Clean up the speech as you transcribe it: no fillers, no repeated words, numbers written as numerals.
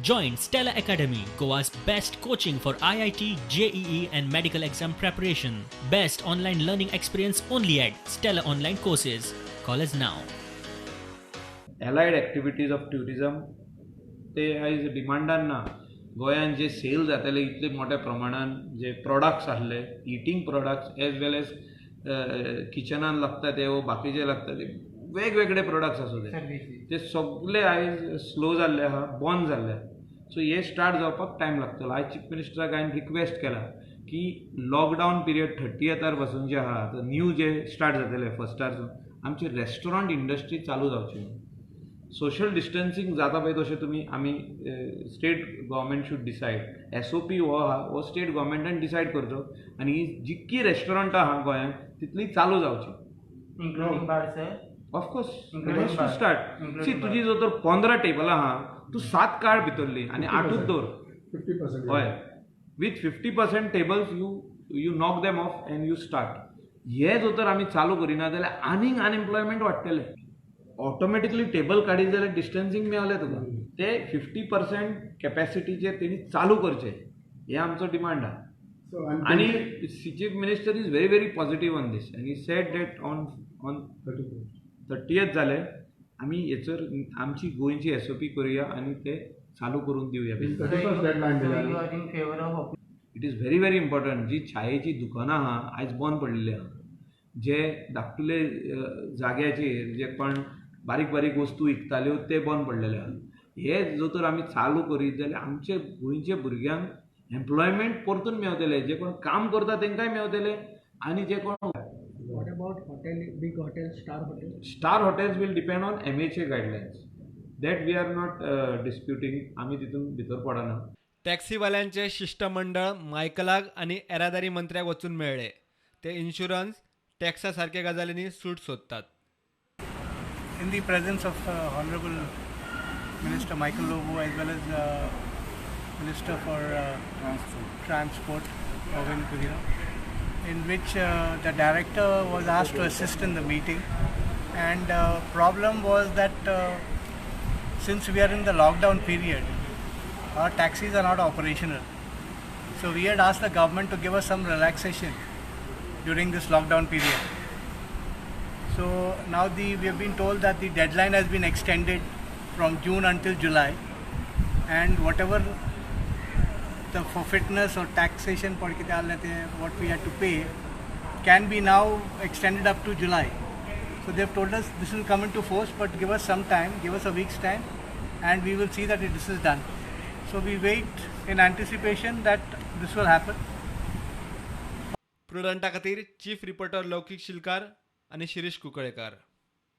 Join Stella Academy, Goa's best coaching for IIT, JEE, and medical exam preparation. Best online learning experience only at Stella Online Courses. Call us now. Allied activities of tourism ते आयज डिमांडान ना. गोंयांत जे sale जाताले इतले मोठ्या प्रमाणान, जे products आहले, eating products as well as किचनान लागता ते वो बाकीचे लागता ते वेगवेगळे प्रोडक्ट्स आसूं ते, ते सगळे आयज स्लो जाल्ले आहा, बंद जाल्ले आहा. सो हे स्टार्ट जावपाक टायम लागतलो. आयज चीफ मिनिस्टराक हांवें रिक्वेस्ट केला की लॉकडावन पिरियड थर्टीयतार पासून जे आहा, आतां न्यू जे स्टार्ट जातले फर्स्टार, आमची रेस्टॉरंट इंडस्ट्री चालू जावची. सोशल डिस्टन्सिंग जाता पळय तशें तुमी आमी state government should decide. SOP हो आहा, हो स्टेट गव्हर्मेंटान डिसायड करचो आनी ही जितकी रेस्टॉरंटां आहा गोंयांत तितली चालू जावची. Including bar, sir? Of course. Including to bar. Start. Including C, bar. तुजी जर तर 15 टेबलां आहा, तूं सात काड भितरली आनी आठूच दवर. 50%. हय, with 50% tables you knock them off and you start. हे जर तर आमी चालू करिना जाल्यार आनीक अनएम्प्लॉयमेंट वाडटलें ऑटोमॅटिकली. टेबल काडीत जाल्यार डिस्टन्सिंग मेवलें तुका. ते 50% कॅपॅसिटीचेर तेणी चालू करचें हें आमचो डिमांड आहा. So, आणि Chief Minister is very very positive on this and he said that on 30th जाले आमी हेचर आमची गोंयची एसओपी करुया आनी ते चालू करून दिवया. 31st deadline So दिल्या. You are in favor of opening? It is very very important. जी च्यायेची दुकानां आहा, आयज बंद पडलेली आहा, जे धाकटुले जाग्याचेर जे कोण बारीक बारीक वस्तू विकताल्यो ते बंद पडलेले आहा, हे जर तर आमी चालू करीत जाल्यार आमचे गोंयचे भुरग्यांक एम्प्लॉयमेंट परतून मेवतले, जे कोण काम करता तांकांय मेवतले आनी जे कोण What about hotel, big hotel, star hotel? Star hotels will depend on MHA guidelines that we are not disputing. आमी तितून भितर पडना. टॅक्सीवाल्यांचे शिश्टमंडळ मायकलाक आनी येरादारी मंत्र्याक वचून मेळ्ळे. ते इन्शुरन्स, टॅक्सा सारक्या गजालींनी सूट सोदतात. In the presence of Honorable Minister Michael Lobo as well as Minister for Transport Mauvin Godinho, in which the director was asked to assist in the meeting. And problem was that since we are in the lockdown period, our taxis are not operational. So we had asked the government to give us some relaxation during this lockdown period. So now we have been told that the deadline has been extended from June until July, and whatever the forfeitness or taxation what we had to pay can be now extended up to July. So they have told us this will come into force, but give us some time, give us a week's time, and we will see that this is done. So we wait in anticipation that this will happen. प्रुडंटा खातीर chief reporter लौकीक शिलकार आनी शिरीष कुंकळेकार.